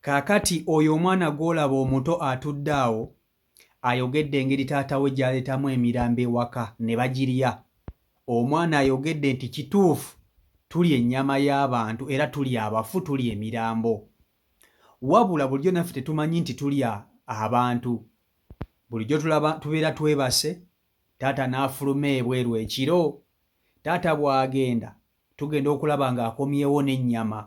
Kaakati oyo omwana gw'olaba omuto atudde awo ayogedde engeri taata we gy'aleetamu emirambo ewaka ne bagirya. Omwana ayogedde nti kituufu tulya ennyama y'abantu era tulya abafu, tulya emirambo. Wabula bulijjo naffe tetumanyi nti tulya abantu. Bulijjo tulaba tubeera twebase, taata n'afuluma ebweru ekiro. Taata bw'agenda Tugenda okulaba ng'akomyewo n'ennyama.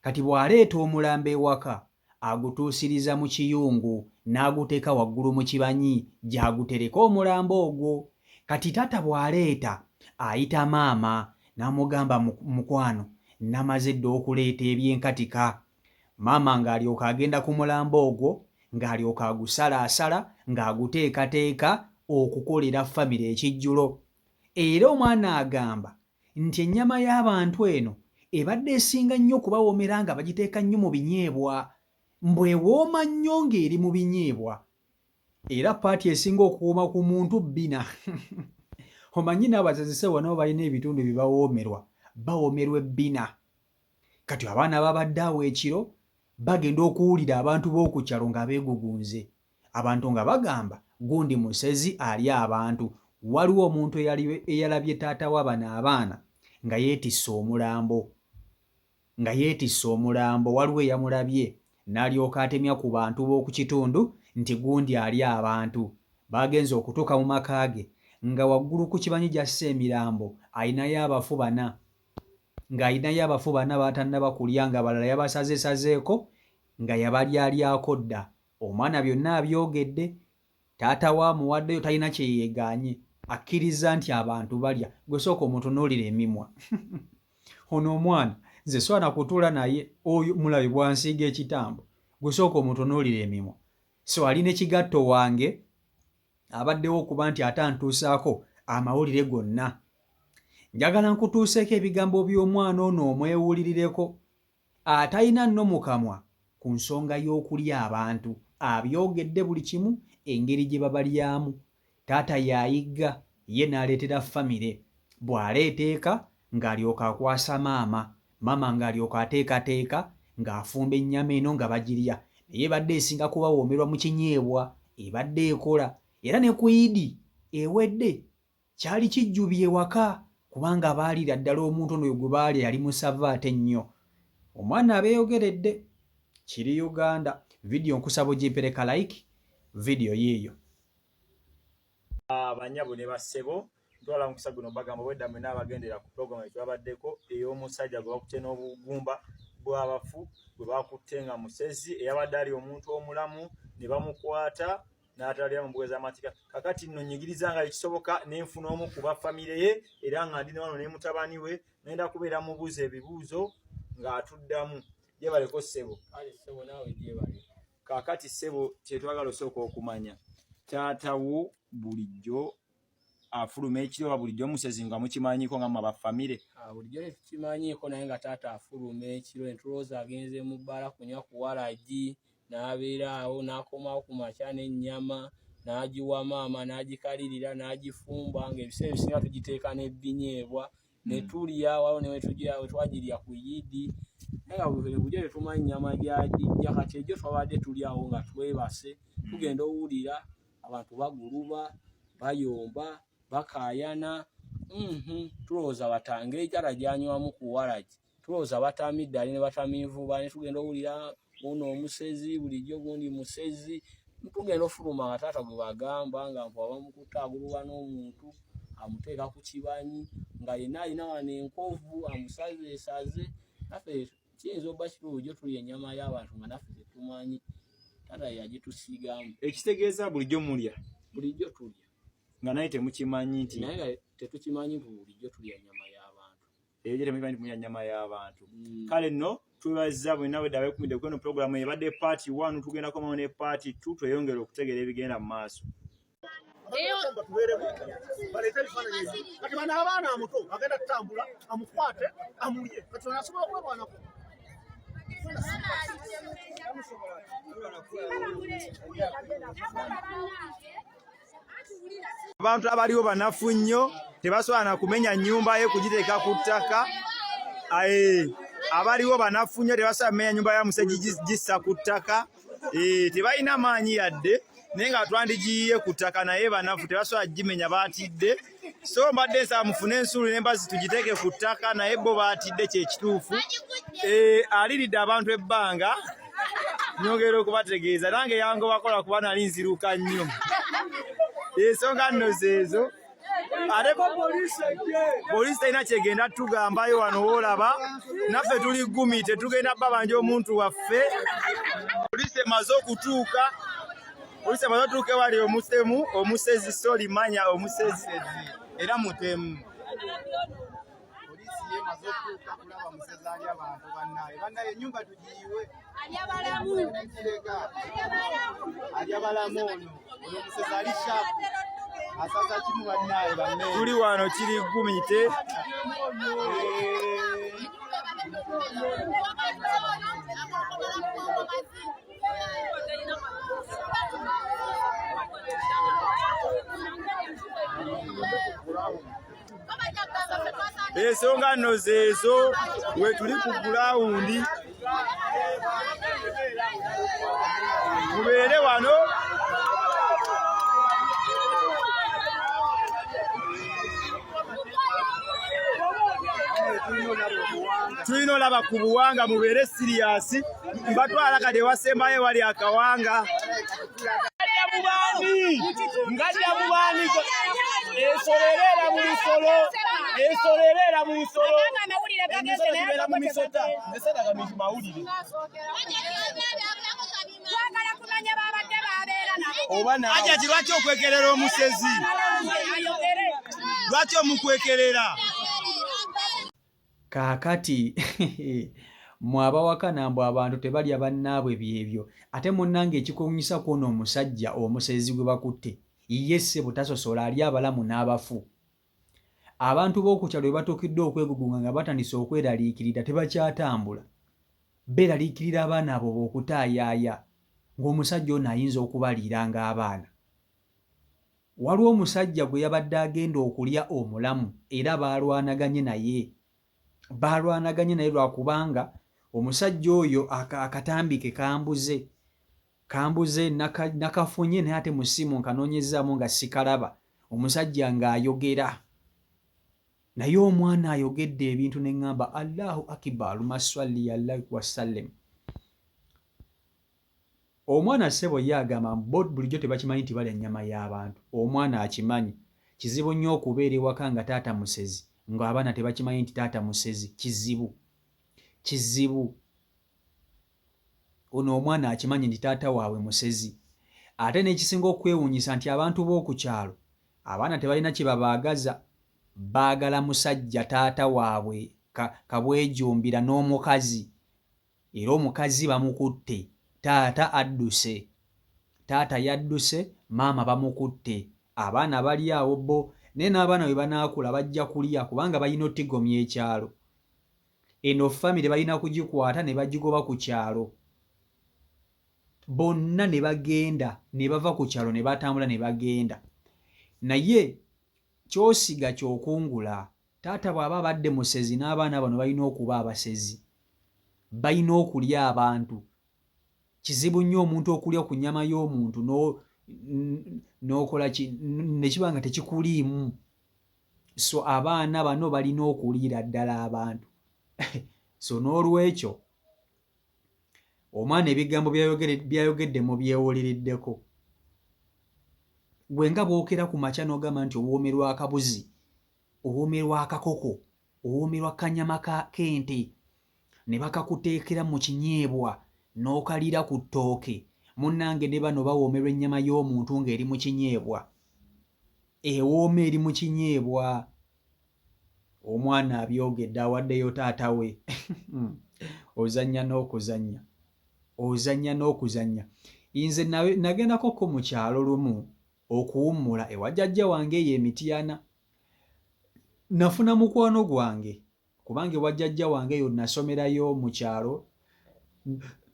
Kati bw'aleeta omulambo ewaka, agutuusiriza mu kiyungu n'aguteeka waggulu mu kibanyi gy'agutereka omulambo ogwo. Kati taata bw'aleeta, ayita maama n'amugamba mukwano namaze dda okuleeta eby'enkatika. Maama ng'alyoka agenda ku mulambo ogwo ng'alyoka agusalaasala ng'aguteekateeka okukolera famire ekijjulo. Era omwana agamba nti ennyama y'abantu eno ebadde esinga nnyo okubawoomera nga bagiteeka nnyo mu binyeebwa mbu ewooma nnyo ng'eri mu binyeebwa era paati esinga okuwooma ku muntu bbina omanyi n'abazazi sebo nabo balina ebitundu bye bawoomerwa bawoomerwa ebbina kati abaana babadde awo ekiro bagenda okuwulira abantu b'oku kyalo nga beegugunze Abantu nga bagamba gundi musezi alya abantu. Waliwo omuntu eyalabye taata wa bano abaana nga yeetisse omulambo. Nga yeetisse omulambo. Waliwo eyamulabye n'alyoka atemya ku bantu b'oku kitundu nti gundi alya abantu. Baagenze okutuuka mu maka ge nga waggulu ku kibanyi gy'assa emirambo alinayo abafu bana. Ng'alinayo abafu bana b'atannaba kulya ng'abalala yabasazeesazeeko nga yabalyalyako dda. Omwana byonna abyogedde, taata we amuwaddeyo talina kye yeegaanye, akkirizza nti abantu balya. Gwe sooka omutunuulire emimwa. Ono omwana nze sobola na kutuula naye oyo mulabe bw'ansiiga ekitambo. Gwe sooka omutunuulire emimwa. So ali ne kigatto wange abaddewo okuba nti ate antuusaako amawulire gonna. Njagala nkutuuseeko ebigambo by'omwana ono omwewulirireko. Atalina nno mu kamwa ku nsonga y'okulya abantu abyogedde buli kimu engeri gye babalyamu. Taata y'ayigga ye n'aleetera famire. Bw'aleeta eka ng'alyoka akwasa maama, maama ng'alyoka ateekateeka ng'afumba ennyama eno nga bagirya. Naye ebadde esinga kubawoomerwa mu kinyeebwa, ebadde ekola era ne ku Idi ewedde Kyali kijjubi ewaka kubanga baalira ddala omuntu ono gwe baalya yali musava ate nnyo. Omwana abeeyogeredde. Kiri Uganda. Vidiyo nkusaba ogimpere ka like. Vidiyo yiiyo. Banyabo ne bassebo, ntwala omukisa guno bagamba obwedda mwena abagendera ku pulogulaamu etwabaddeko ey'omusajja gwe bakutte n'obugumba bw'abafu gwe bakutte nga musezi eyabadde ali omuntu omulamu ne bamukwata n'atalya mu mbuga z'amateeka. Kakati nno nyigiriza nga ekisoboka ne nfuna omu ku ba famire ye era nga ndi wano ne mutabani we ngenda kubeera mubuuza ebibuuzo ng'atuddamu. Gyebaleko ssebo. Kale ssebo naawe gyebale. Kaakati ssebo kye twagala osooka okumanya taata wo bulijjo afuluma ekiro oba bulijjo musezi nga mukimanyiiko nga mwe aba famire? Ah, bulijjo tetukimanyiiko naye nga taata afuluma ekiro entulooza agenze mu bbaala kunywa ku walagi n'abeera awo n'akomawo ku makya n'ennyama n'agiwa maama n'agikalirira n'agifumba ng'ebiseera ebisinga tugiteeka n'ebinyeebwa ne tulya waliwo ne wetwagirya ku yidi naye nga bulijjo tetumanyi nnyama gyagijja kati egyo twabadde tuli awo nga twebase tugenda owulira abantu baguluba bayomba bakaayana mhm, tulowooza batanga ejala gyanywamu ku waragi tulowooza batamidde ali ne batamiivu bane tugenda owulira uno omusezi bulijjo gundi musezi tugenda ofuluma nga taata gwe bagamba nga mbu abamukutte aguluba n'omuntu amuteeka ku kibanyi nga yenna alina wano enkovu amusazeesaze naffe kiyinza obba kiri bulijjo tulya ennyama y'abantu nga naffe tetumanyi taata yagitusiigamu ekitegeeza bulijjo mulya bulijjo tulya nga naye temukimanyi nti naye nga tetukimanyi nti bulijjo tulya nnyama y'abantu eyo gye temukimanyi nti mulya nnyama y'abantu mm. kale nno twebaza bwenna wedde abekumidde kweno pulogulaamu ebadde paati 1 tugenda komawo ne paati 2 tweyongere okutegeera ebigenda mu maaso Kati bano abaana amuto agenda tutambula amukwate amulye kati ono asobola okwerwanako. Abantu abaliwo banafu nnyo tebasobola na kumenya nnyumba ye kugiteeka ku ttaka. Abaliwo banafu nnyo, tebasobola kumenya nyumba ya musezi gissa ku ttaka. Tebalina maanyi yadde, naye nga twandigiyiye ku ttaka, naye banafu tebasobola gimenya, baatidde. So mbadde nsaba mufune ensuulu n'embazzi tugiteeke ku ttaka, naye bo baatidde, kyekituufu. Aliridde abantu ebbanga, nyongera okubategeeza nange yangobakola kuba nali nziruka nnyo. Ensonga nno zeezo. Ate poliisi terina kyegenda tugambayo wano woolaba naffe tuli gumi, tetugenda babanja omuntu waffe. Poliisi emaze okutuuka, poliisi emaze otuuka ewali omusemu, omusezi, soli manya omusezi era mutemu. Poliisi yemaze okutuuka kulaba musezi ali abantu. Bannaye, bannaye, ennyumba tugiyiwe, kireka alya balamu. Ono ono omusezi ali sharp, asaza kimu. Bannaye, banne, tuli wano kiri gumite. Ensonga nno zeezo, wetuli ku gulawundi, mubeere wano. Tulina olaba ku buwanga, mubeere serious. Mbatwala kati ewasembayo wali akawanga. Ngadda mu baani? Ensolo ebeera mu nsolo, ensolo ebeera mu nsolo, emisolo gibeera mu misota. Nze mawulire. Twagala kumanya babadde babeera nabo. Oba naawe. Ajati, lwaki okwekerera omusezi? Ayogere. Lwaki omukwekerera? Kaakati mwe abawakana mbu abantu tebalya bannaabwe, byebyo. Ate munnange, ekikuwunyisa kwona omusajja omusezi gwe bakutte, ye ssebo tasosola, ali abalamu n'abafu. Abantu b'oku kyalo bwe batuukidde okwegugunga nga batandise okweraliikirira, tebakyatambula, beeraliikirira abaana abo b'okutaayaaya ng'omusajja ono ayinza okubaliiranga abaana. Waliwo omusajja gwe yabadde agenda okulya omulamu, era baalwanaganye naye, baalwanaganye naye lwakubanga omusajja oyo akatambi ke kambuze, kambuze, nakafunye naye ate mu ssimu nkanoonyezaamu nga sikalaba. Omusajja ng'ayogera naye, omwana ayogedde ebintu ne ŋŋamba Allahu akibar, maswali alaihi wasallem. Omwana ssebo ye agamba bo bulijjo tebakimanyi nti balya nnyama y'abantu. Omwana akimanyi. Kizibu nnyo okubeera ewaka nga taata musezi, ng'abaana tebakimanyi nti taata musezi. Kizibu, kizibu. Ono omwana akimanyi nti taata waabwe musezi. Ate n'ekisinga okwewuunyisa nti abantu b'oku kyalo abaana tebalina kye babaagaza, baagala musajja taata waabwe kabwejumbira n'omukazi. Era omukazi bamukutte, taata adduse, taata yadduse, maama bamukutte, abaana bali awo bo. Naye n'abaana bwe banaakula bajja kulya, kubanga balina otigomya ekyalo. Eno famire balina kugikwata ne bagigoba ku kyalo bonna, ne bagenda ne bava ku kyalo, ne batambula ne bagenda. Naye ky'osiga ky'okungula. Taata bw'aba abadde musezi, n'abaana bano balina okuba abasezi, balina okulya abantu. Kizibu nnyo omuntu okulya ku nnyama y'omuntu n'okola ki ne kiba nga tekikuliimu. So abaana bano balina okuliira ddala abantu. So n'olwekyo omwana ebigambo byayogedde mubyewuliriddeko. Gwe nga bwokera ku makya n'ogamba nti owoomerwa akabuzi, owoomerwa akakoko, owoomerwa kanyama k'ente, ne bakakuteekera mu kinyeebwa n'okalira ku ttooke, munnange ne bano bawoomerwa ennyama y'omuntu ng'eri mu kinyeebwa, ewooma eri mu kinyeebwa. Omwana abyogedde, awaddeyo taata we. Ozannya n'okuzannya, ozannya n'okuzannya. Nze nagendako ko mu kyalo lumu okuwummula ewa jjajja wange eyo emityana. Nafuna mukwano gwange, kubanga ewa jjajja wange eyo nasomerayo mu kyalo,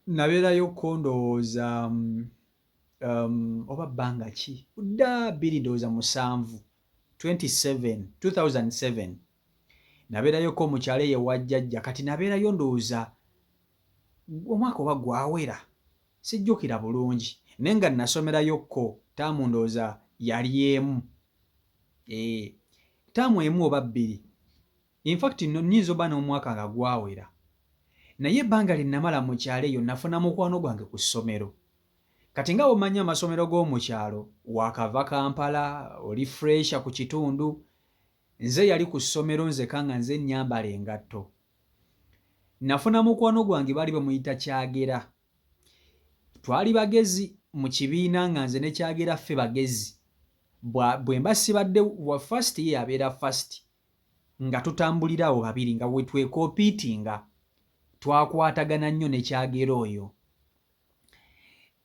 nabeerayo ko ndowooza oba bbanga ki dda, bbiri ndowooza musanvu, 27, 2007. Nabeerayoko mu kyalo eyo ewa jjajja kati nabeerayo ndowooza omwaka oba gwawera sijjukira bulungi naye nga nasomerayokko ttaamu ndowooza yali emu eeh ttaamu emu oba bbiri infact no nnyinza obba n'omwaka nga gwawera naye ebbanga lye namala mu kyalo eyo nafuna mukwano gwange ku ssomero kati nga bw'omanyi amasomero g'omu kyalo waakava Kampala oli fresher ku kitundu Nze yali ku ssomero nzeka nga nze nnyambala engatto. Nafuna mukwano gwange baali bamuyita Kyagera. Twali bagezi mu kibiina nga nze ne Kyagera ffe bagezi. Bwe mba sibadde wa first ye abeera first nga tutambulira awo babiri nga bwe twekompiitinga. Twakwatagana nnyo ne Kyagera oyo.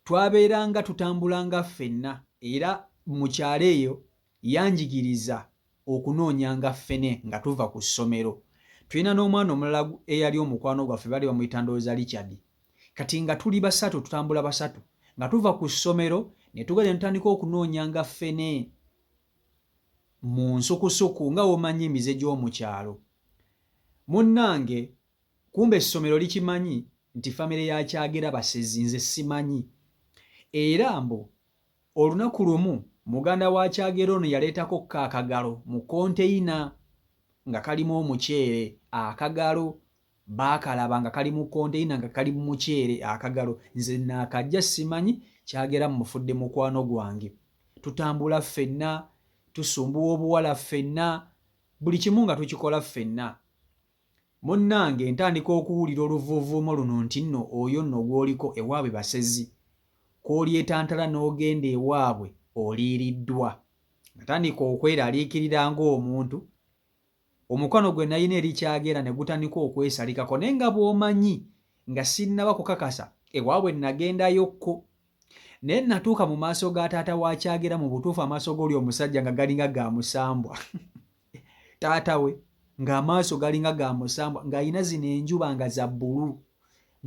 Twabeeranga tutambulanga ffenna era mu kyalo eyo yanjigiriza okunoonyanga ffene nga tuva ku ssomero. Tulina n'omwana omulala eyali omukwano gwaffe baali bamuyita ndowooza Richard. Kati nga tuli basatu tutambula basatu nga tuva ku ssomero ne tugenda ne tutandika okunoonyanga ffene mu nsukusuku nga w'omanyi emize gy'omu kyalo. Munnange Kumbe essomero likimanyi nti family ya Kyagera basezi nze simanyi. Era mbu olunaku lumu muganda wa Kyagera ono yaleetako ko akagalo mu konteyina nga kalimu omuceere akagalo baakalaba nga kali mu konteyina nga kali mu muceere akagalo nze naakajja simanyi Kyagera mmufudde mukwano gwange tutambula ffenna tusumbuwa obuwala ffenna buli kimu nga tukikola ffenna. Munnange ntandika okuwulira oluvuuvuumo luno nti nno oyo nno gw'oliko ewaabwe basezi, k'olyetantala n'ogenda ewaabwe oliiriddwa. Natandika okweraliikirira ng'omuntu, omukwano gwe nalina eri Kyagera ne gutandika okwesalikako naye nga bw'omanyi nga sinnaba kukakasa ewaabwe nagendayokko. Naye natuuka mu maaso ga taata wa Kyagera mu butuufu amaaso g'oli omusajja nga galinga ga musambwa. Taata we ng'amaaso galinga ga musambwa ng'alina zino enjuba nga za bbulu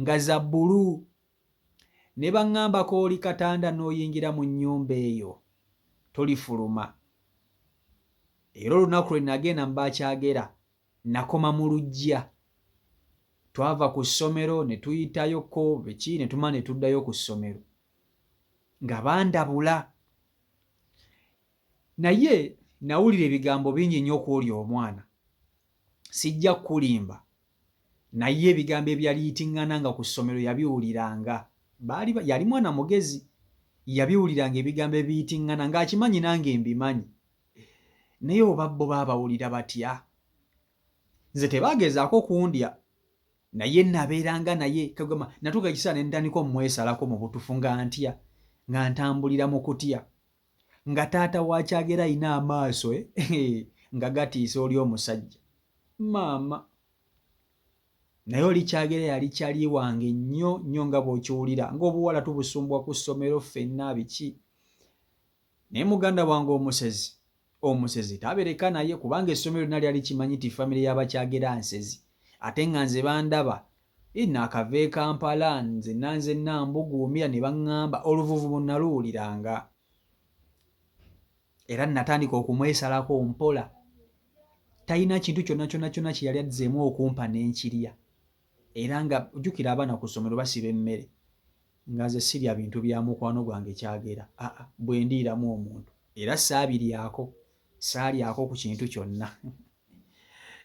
nga za bbulu ne baŋŋamba k'oli katanda n'oyingira mu nnyumba eyo tolifuluma era olunaku lwe nagenda mu Bakyagera nakoma mu luggya twava ku ssomero ne tuyitayoko biki ne tumala ne tuddayo ku ssomero nga bandabula Naye nawulira ebigambo bingi nnyo ku oli omwana. Sijja kukulimba, naye ebigambo ebyaliyitiŋŋana nga ku ssomero yabiwuliranga. Baali ba, yali mwana mugezi. Yabiwuliranga ebigambo ebiyitiŋŋana, ng'akimanyi nange mbimanyi. Naye oba bo baabawulira batya? Nze tebaagezaako kundya, naye nabeeranga naye. Kagamba, natuuka ekiseera ne ntandika omwesalako mu butufu nga ntya, nga ntambulira mu kutya. Nga taata wa Kyagera alina amaaso eh, nga gatiisa oli omusajja maama. Naye oli Kyagera yali kyali wange nnyo nnyo nga bw'okiwulira ng'obuwala tubusumbwa ku ssomero ffenna biki. Naye muganda wange omusezi omusezi tabereka naye kubanga essomero lyonna lyali kimanyi nti famire y'Abakyagera nsezi ate nga nze bandaba Naakava e Kampala nzenna nzenna mbuguumira ne baŋŋamba oluvuvumo nnaluwuliranga era nnatandika okumwesalako mpola. Talina kintu kyonna kyonna kyonna kye yali azzeemu okumpa ne nkirya era nga jjukira abaana ku ssomero basiba emmere nga nze sirya bintu bya mukwano gwange Kyagera aa bwe ndiiramu omuntu era saabiryako saalyako ku kintu kyonna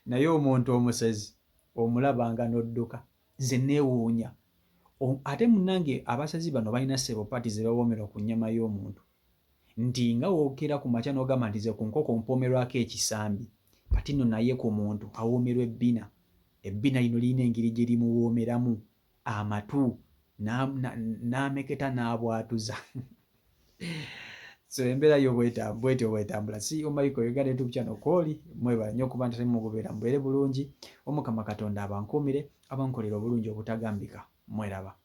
naye omuntu omusezi omulaba nga n'odduka. Nze nneewuunya. Ate munnange abasezi bano balina ssebo part ze bawoomerwa ku nnyama y'omuntu. Nti nga w'okeera ku makya n'ogamba nti nze ku nkoko mpoomerwako ekisambi, kati nno naye ku muntu awoomerwa ebbina. Ebbina lino lirina engeri gye limuwoomeramu amatu n'ameketa n'abwatuza. So embeera yo bwetyo bwetambula. CEO Michael Uganda YouTube channel kwoli mwebale nnyo okuba nti mugoberera mubeere bulungi. Omukama Katonda abankuumire, abankolere obulungi obutagambika. Mweraba.